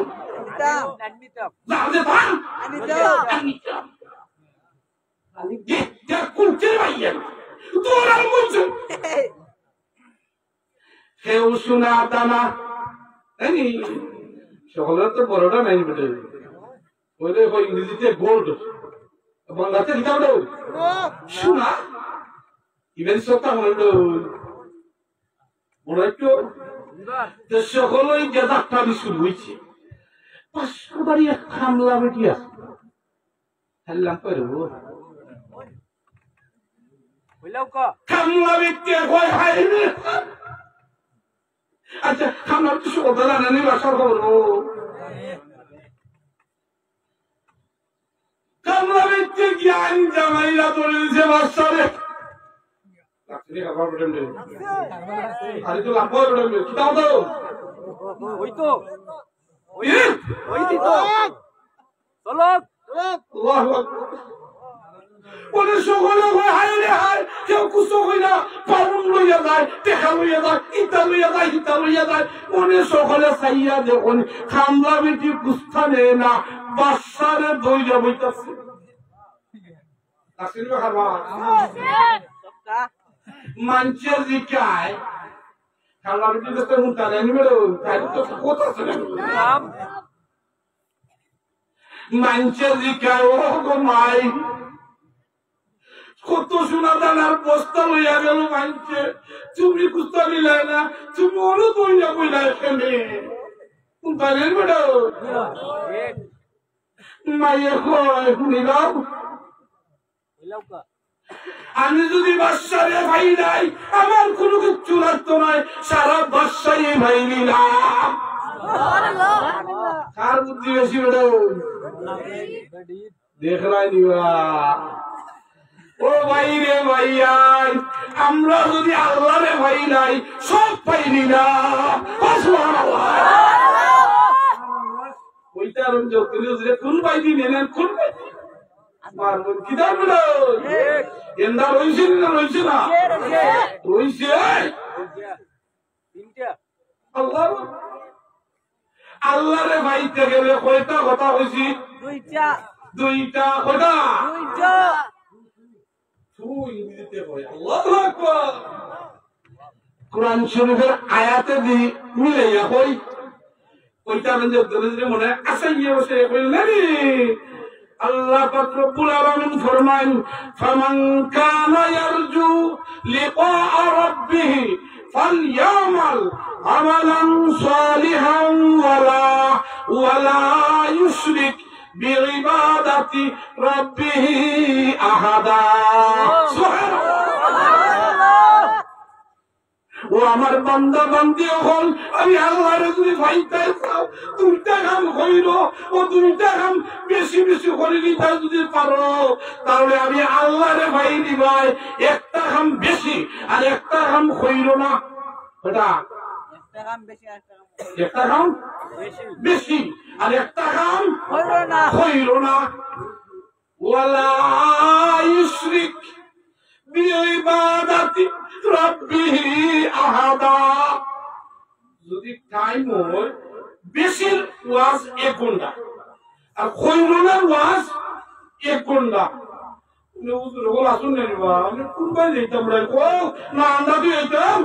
যারা যেতাম? আমি যাতাম। খালি গেটটা খুলতে পাইয়া না। তোর আর বলছে। কেউ সোনা দানা, এই সকলের তো বড়টা নাই বেটা। ওই রে, ওই ইংরেজিতে গোল্ড, বাংলাতে কিতা বলে? সোনা। ইভেন সবটা মনে হলো, মনে হচ্ছে। তো সকলেই যে যাত্রা শুরু হয়েছে। পাঁচশো বাড়ি এক কামলা বেটি আছে। হাল্লাম করে ও। হইলাও কা? কামলা বেটি কয় হায় রে। আচ্ছা, কামলা বেটি সব কথা জানে নি, বাসার খবর ও। কামলা বেটি জ্ঞান জামাইরা ধরে দিছে বাসারে। রাত্রে খাবার বেটেন দে। আরে তো লাভ করে বেটেন দে। কিতা হতো? ওই তো। ওই, ওই তো। চলো। আল্লাহু আকবার। ওরে সকলে কয়, হায় রে হায়, কেউ কুছো কই না, পালন লইয়া যায়, টেকা লইয়া যায়, ইটা লইয়া যায়, হিটা লইয়া যায়। ওরে সকলে চাইয়া দেখুন, কামলা বেটি গুস্তানে না, বাসারে দইয়া বইতাছে। আসেন বা খাবা। মানষে জিকায়, কামলা বেটি দেখতে হুনতা নেই, নিবে রে, তাই তো কথা আছে না। মানষে জিকায়, ও গো মাই, কত সোনা দানার বস্তা লইয়া গেল মানষে, তুমি কুস্তা নিলায় না, তুমি অনু দইয়া বইলায় কেনে? হুনতা নেই বেটা। মাইয়ে কয়, হুনিলাও। আমি যদি বাদশারে পাইলাই, আমার কোনো কিচ্ছু লাগতো নাই, সারা বাদশাই পাইলিলাম। কার বুদ্ধি বেশি বেটা? দেখলাই নিবা। ও ভাই রে ভাই, আই, আমরা যদি আল্লারে পাইলাই, সব পাইলিলাম। ও সুবহানাল্লাহ। ওইটা আর ওই যে কোন ভাই দিন এলেন, কোন ভাই দিন? মারবো, কিতাব বলো? এন্দা রইছে না, রইছে না? রইছে। আল্লাহ, আল্লারে পাইতে গেলে কয়টা কথা কইছি? দুইটা। দুইটা। কয়টা? দুইটা। তুই দিতে হয়। আল্লাহু আকবার। কোরআন শরীফের আয়াতে দি মিলাইয়া কই, কইতা মানে ধীরে ধীরে মনে হয়, আচ্ছা, ইয়ে বসে কইল না রে। আল্লাহ পাক রব্বুল আলামিন ফরমাইন, "ফামান কানা ইয়ারজু লিকা রাব্বিহি فليعمل عملا صالحا ولا ولا يشرك بعبادة ربه أحدا। সুবহানাল্লাহ। ও আমার বান্দা বান্দি অকল, আমি আল্লাহরে যদি পাইতায় চাও, দুইটা কাম কইরো, ও দুইটা কাম বেশি বেশি করি নিতায় যদি পারো, তাহলে আমি আল্লাহরে পাই দিবায়। একটা কাম বেশি আর একটা কাম কইরো না। কয়টা? একটা কাম বেশি আর একটা কাম একটা কাম বেশি। বেশি আর একটা কাম কইরো না। কইরো না। ولا يشرك بعبادة ربه أحدا। যদি টাইম হয়, বেশির ওয়াজ এক ঘন্টা, আর কইরো নার ওয়াজ এক ঘন্টা। আপনি হুজুর অকল আছইন না রে বা, আপনি কুনবায় যাইতাম রে? কও না, আমরা তো যাইতাম।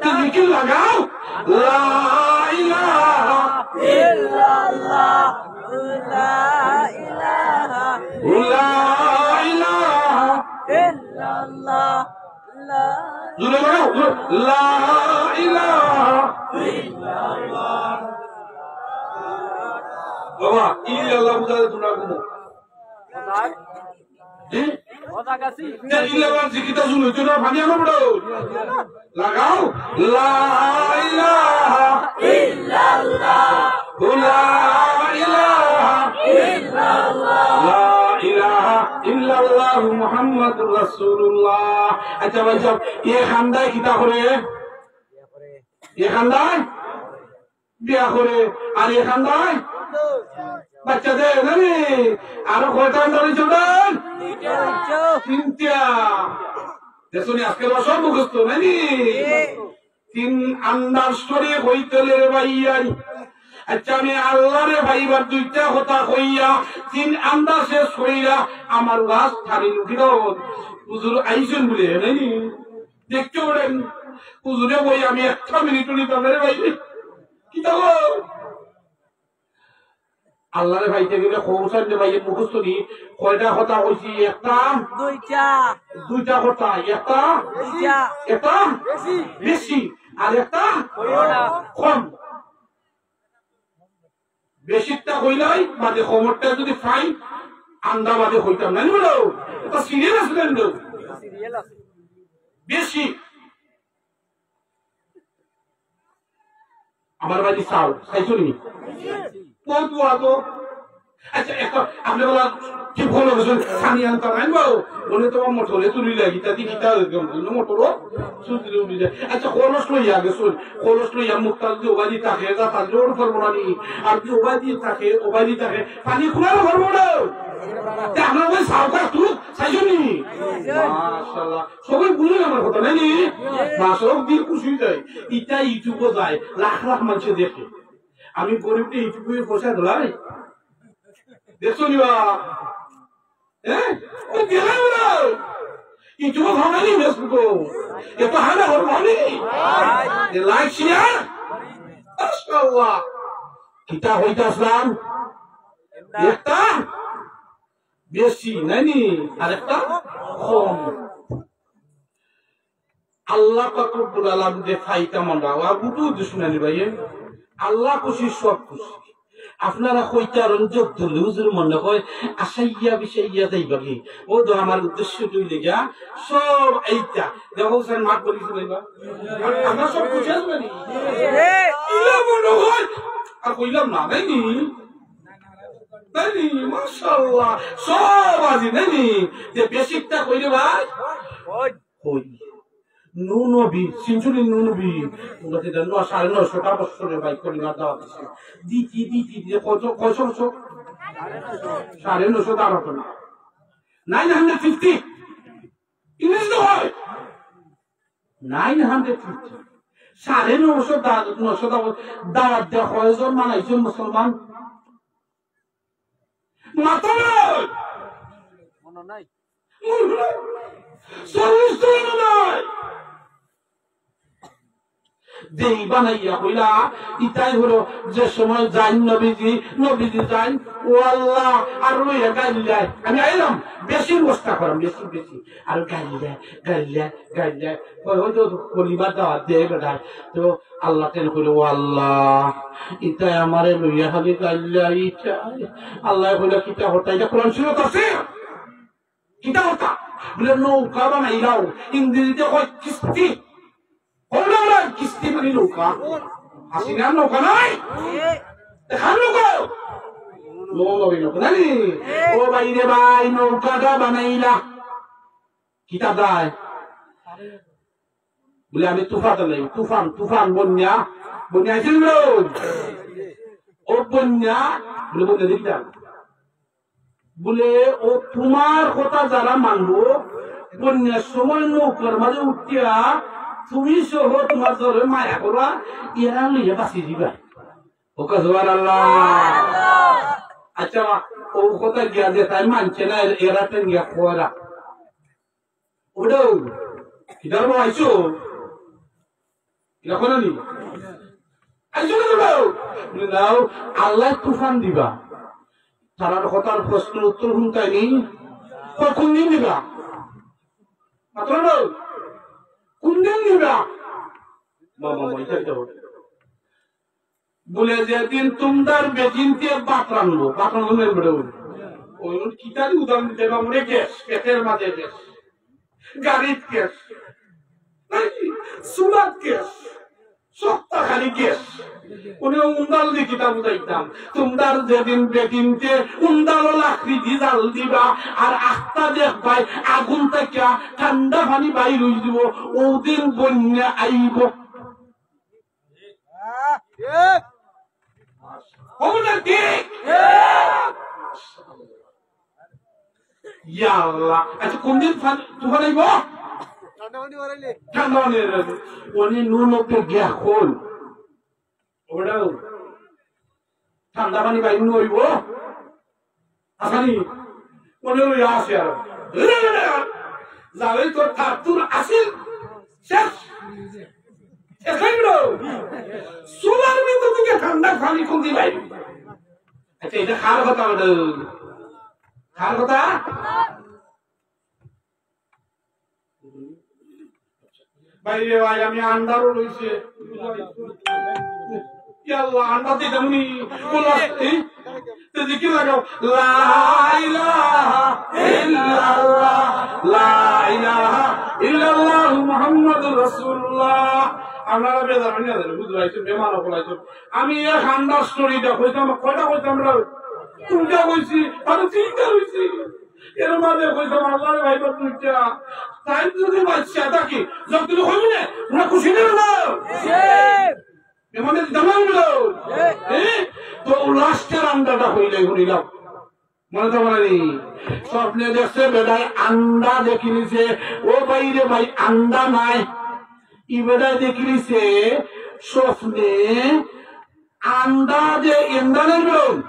তো জিকির লাগাও। لا إله إلا الله. لا إله. لا إله. إلا الله. لا. জোরে লাগাও, জোরে। لا إله إلا الله. বাবা, ইল্লাল্লাহ বুঝাতে তোমরা ঘুমো। জি? তে ইল্লাল্লাহর জিকিরটা শুনো, তোমরা পানি আনো বড়। লাগাও। لا إله إلا الله. لا إله إلا الله. لا إله إلا الله محمد رسول الله. আচ্ছা ভাই সাহেব, এই খান্দায় কিতা করে? এই খান্দায় বিয়া করে, আর এই খান্দায় বাচ্চা দেয়, নানি? আরো কয়টা আন্ডা রইছে ওটার? তিনটা। দেখছো নি, আজকে ওরা সব মুখস্থ, নানি? তিন আন্ডার শরীফ হইতে রে ভাইয়াই। আচ্ছা, আমি আল্লাহরে পাইবার দুইটা কথা কইয়া, তিন আন্ডা শেষ কইরা আমার ওয়াজ থারি লুকিল। হুজুর আইছেন বলে, নানি? দেখতে পারেন, হুজুরে বই আমি একটা মিনিটও নিতাম না রে ভাই। কিতা কও? আল্লাহরে পাইতে গেলে খবর চাইলে ভাই মুখস্থ নি, কয়টা কথা কইছি? একটা, দুইটা। দুইটা কথা, একটা, দুইটা। একটা, বেশি। বেশি, আর একটা কইও না। কম। বেশিটা কইলাই বাদে কমরটা যদি পাই, আন্দা বাদে কইতাম না, বুঝলো? এটা সিরিয়াল আছে কিন্তু। বেশি। আমার বাড়ি চাও, চাইছো নি? কত দোয়া তো? আচ্ছা, একটা, আপনি বলা, কি ফোন করছেন? পানি আনতে আনবো? বলে, তোমার মোটরে তুলি লাগি, তা দেখি, তা দেখি, মোটরও সুন্দর উঠে যায়। আচ্ছা, খরচ লইয়া গেছুন, খরচ লইয়া মুখটা যদি ওবাদি থাকে, যা তার জোর করবো না নি। আর যদি ওবাদি থাকে, ওবাদি থাকে, পানি খুলার করবো না। তা আপনার ওই সাউকার তুই, চাইছো নি? মাশাআল্লাহ। সবাই বুঝে আমার কথা, নাকি? মাসক দিন খুশি যায়। ইটা YouTube-ও যায়, লাখ লাখ মানুষে দেখে। আমি গরিবকে YouTube-এ পয়সা দিলাই। দেখছো নি বা? হ্যাঁ? ও গেলাম না। YouTube-ও ভাঙানি Facebook-ও। এ তো হানা হরবানি। এ like share। মাশাআল্লাহ। কিতা হইতাছলাম? একটা বেশি, নাইনি? আর একটা কম। আল্লাহ পাক রব্বুল আলামিনরে পাইতাম আমরা। ওয়া বুঝু দুশমনানি ভাই। আল্লাহ খুশি, সব খুশি। আপনারা কইতা রঞ্জক দুলু হুজুর মনে হয় আশাইয়া বিশাইয়া যাইবা কি? ও তো আমার উদ্দেশ্য তুই লেগা সব এইটা। দেখো স্যার মাত বলি শুনাইবা। আমরা সব খুশি আসবে নি? ইলা মনে হয়। আর কইলাম না, নাইনি? নাইনি? মাশাআল্লাহ। সব আজি নাইনি? যে বেশিকটা কইরে ভাই? কই? নু নবী, সেঞ্চুরি নু নবী। ওনাকে দেন না, সাড়ে নয়শোটা বছরে ভাই কলিমা দাওয়াত দিছে। দিতে, দিতে, দিতে কত, কয়শো বছর? সাড়ে নয়শো দাওয়াত না। Nine hundred fifty। ইংলিশ তো হয়। Nine hundred fifty। সাড়ে নয়শো দাওয়াত, নয়শো দাওয়াত, দাওয়াত দেওয়া কয়জন মানাইছে মুসলমান? মাথা নাই। মনে নাই। মনে নাই। চল্লিশ জন নাই। যেই বানাইয়া কইলা, ইতাই হলো যে সময় যাইন নবীজি, নবীজি যাইন, ও আল্লাহ, আর রইয়া গাইল যায়। আমি আইলাম, বেশি বস্তা করাম, বেশি, বেশি। আর গাইল্লা, গাইল্লা, গাইল্লা। ওই, ওই যে কলিমার দাওয়াত দেয় বেটায়। তো আল্লাহ তাআলা কইল, "ও আল্লাহ, ইতায় আমারে লইয়া খালি গাইল্লা ইতায়।" আল্লাহ কইল, "কিতা কথা? ইটা কোরআন শরীফ আছে? কিতা কথা?" বলে, "নৌকা বানাইলাও, ইংরেজিতে কয় কিস্তি।" কোনটা বলে কিস্তি মানে নৌকা? হাসিনার নৌকা নাই? এখান নৌকা? নৌকা নবী নৌকা, জানি? ও ভাই রে ভাই, নৌকাটা বানাইলা। কিতা দায়? বলে, "আমি তুফান নাই, তুফান, তুফান, বন্যা, বন্যা আইছিল না?" ও বন্যা, বলে, "বন্যা দেখি না।" বলে, "ও তোমার কথা যারা মানবো, বন্যার সময় নৌকার মাঝে উঠিয়া তুমি সহ তোমার ধরে মায়া করা, এরা লইয়া বাঁচি দিবা।" ও সুবহানাল্লাহ। আচ্ছা, ও কথা গিয়া যে তাই মানছে না, এরা, এরা টেন গিয়া খোয়ারা। ওটাও, কিতার বাবা আইছো? এরা কোন নি? আইছো না ওটাও? বলে, "নাও, আল্লাহ তুফান দিবা।" তারার কথার প্রশ্ন উত্তর শুনতাই নি? কয়, "কোন দিন দিবা?" মাত্র নাও। "কোন দিন দিবা?" মা, মা, মা, এটা, এটা বলো। বলে, "যেদিন তুমরার বেটিন্তে ভাত রানবো।" ভাত রানবো না, বেটা বলে। ওই ওর কিতারি উদাহরণ দিতে বা, মনে গ্যাস, পেটের মাঝে গ্যাস, গাড়িত গ্যাস, নাকি চুলাত গ্যাস, সপ্তাহ খালি গ্যাস। উনি উন্দাল দি কিতা বুঝাইতাম, তুমরার যেদিন বেটিন্তে উন্দালো লাকড়ি দি জাল দিবা, আর আখতা দেখবায় আগুন থাকিয়া ঠান্ডা পানি বাইর অই দিব, ওদিন বন্যা আইব। খবরদার ঠিক। ইয়া আল্লাহ। আচ্ছা, কোন দিন ফান-, তুফান আইব? ঠান্ডা পানি বাড়াইলে। ঠান্ডা পানি বাড়াইলে। উনি নুন ওকে গিয়া খোল। ওটাও। ঠান্ডা পানি বাইর অইব। আসানি, মনে অইল আছে আর। যাবে তোর থার তুর আসিল, শেষ। শেষ অইল। চুলার ভিতর থেকে ঠান্ডা পানি কোন দিন বাইর? আচ্ছা, এটা কার কথা ওটা? কার কথা? ভাই রে ভাই, আমি আন্ডারও লইছে। ইয়া আল্লাহ, আন্ডা দিতাম নি। বলো, এই, তো জিকির লাগাও। লা ইলাহা ইল্লাল্লাহ, লা ইলাহা ইল্লাল্লাহ মুহাম্মাদুর রাসূলুল্লাহ। আপনারা বেজার হইয়া যান, বুঝতে পারছেন? বেমার হয়ে যান। আমি এক আন্ডার স্টোরিটা কইতাম, কয়টা কইতাম আমরা? তিনটা কইছি, আরো তিনটা কইছি। এর মাঝে কইতাম, "আল্লাহ রে ভাই, বাপ দুইটা, তাই যদি বাচ্চা থাকি, যত দিন হইব না, আমরা খুশি নেব না?" এর মাঝে দিতাম না আমরা। হ্যাঁ? তো লাস্টের আন্ডাটা হইলে শুনিলাম। মনে তো মনে নেই। স্বপ্নে দেখছে বেটায় আন্ডা দেখিলিছে। ও ভাই রে ভাই, আন্ডা নাই। ই বেটায় দেখিলিছে স্বপ্নে আন্ডা যে এন্ডা নাই বলুন,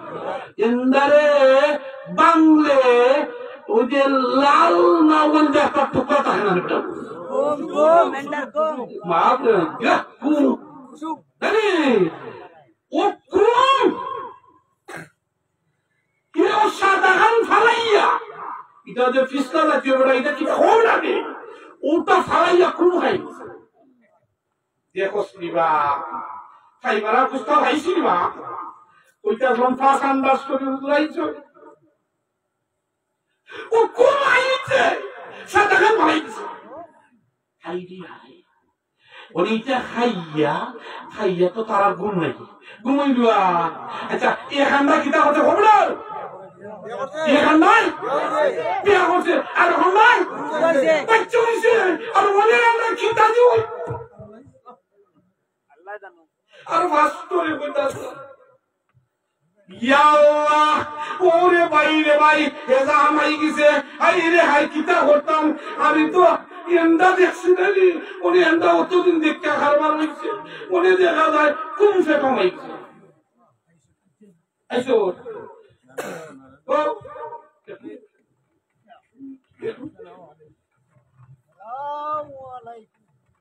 এন্ডারে বাংলে ওই যে লাল না বলতে একটা টুকরা থাকে না বেটা। মাফ করে, ইয়া, কু। জানি, ও কোন? কিরে ও সাদা খান ফালাইয়া? এটা যে ফিসলা জাতীয় বেটা, এটা কি খবর লাগে? ওটা ফালাইয়া কোন খাই? দেখো শ্রীবা, খাই মারা কুস্তা ভাইছি বা? ওইটা লম্ফা সান্দাস করে উড়াইছো। ও কোন আইছে? সাদা খান ফালাই দিছে। হাই রে হাই। ওরে ইটা খাইয়া, খাইয়া তো তারা ঘুমাই। ঘুমাই দুয়া। আচ্ছা, এখানটা কিতা হতে হবে না? এখান নাই? বিয়া করছে। আর এখন নাই? বাচ্চা হইছে। আর বলে আমরা কিতা দিব? আর বাস্তবে কইতাছে। ইয়া আল্লাহ, ওরে ভাই রে ভাই, হেজা হামাই গেছে। হাই রে হাই, কিতা করতাম? আমি তো এন্ডা দেখছি না রে। উনি এন্ডা অতদিন দেখা কারবার হইছে। উনি দেখা যায় কোন সে কমাইছে। আইসো। ও।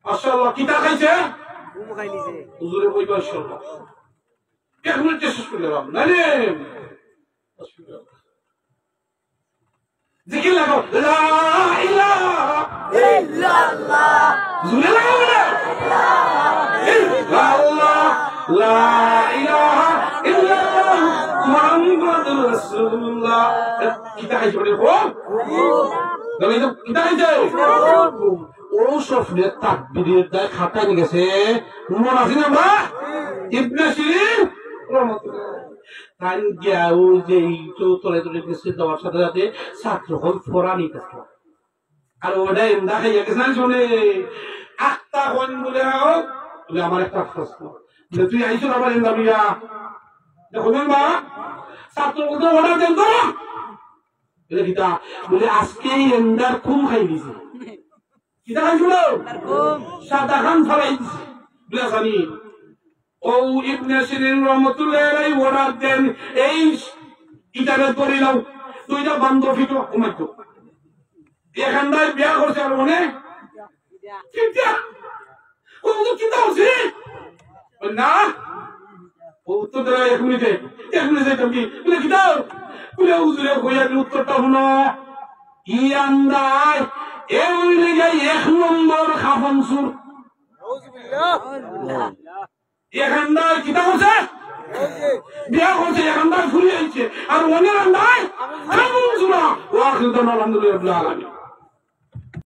মাশাআল্লাহ, কিতা খাইছে? ঘুম খাই নিছে। হুজুরে বইবা, মাশাআল্লাহ। এক মিনিট শেষ করে দিলাম। নাইলে। জিকির লাগাও, লা ইলাহা ইল্লাল্লাহ। জোরে লাগাও না? ইল্লাল্লাহ, লা ইলাহা ইল্লাল্লাহ, মুহাম্মাদুর রাসূলুল্লাহ। কিতা খাইছে রে? ও? কিতা খাইছে? ও স্বপ্নে তাকবীরের দায় খাতায় নিয়ে গেছে। মনে আছে না বা? ইবনে সিরিন রহমতুল্লাহ। তাই গিয়া ওই যে এই চৌতলায় তলে গেছে, যাওয়ার সাথে সাথে ছাত্র হল ফোরা নিতেছে। আর ওটা এন্দা খাইয়া গেছে না শুনে, আখতা হন বলে, "আও, বলে, আমার একটা প্রশ্ন।" বলে, "তুই আইছো আবার এন্দা লইয়া?" দেখো না বা, ছাত্র বলতে, "ওটা দেন তো।" বলে, "কিতা?" বলে, "আজকে এই এন্দার ঘুম খাই দিছে।" কিতা খাই শুনো? সাদা খান ফালাই দিছে। বুঝা জানি? ও ইবনে সিরিন রহমতুল্লাহ আলাইহি অর্ডার দেন, "এই ইটারে ধরি লাও, দুইটা বান্ধবী তো ঘুমাইতো।" এখানটায় বিয়া করছে আর মনে চিন্তা, ও তো চিন্তা করছে না। ও তো দাঁড়া এক মিনিটে, এক মিনিটে যাইতাম কি? বলে, "কিতা?" বলে, "হুজুরে কইয়া দি উত্তরটা শুনো।" ই আন্দায়, এ হইলে গিয়া এক নম্বর খাফন চুর। এখানটায় কিতা করছে? বিয়া করছে, এখানটায় ফুরি আইছে। আর অনেক আন্দায় খাফন চুরা। ওয়া আখিরু দাওয়ানা আলহামদুলিল্লাহ রাব্বিল আলামিন।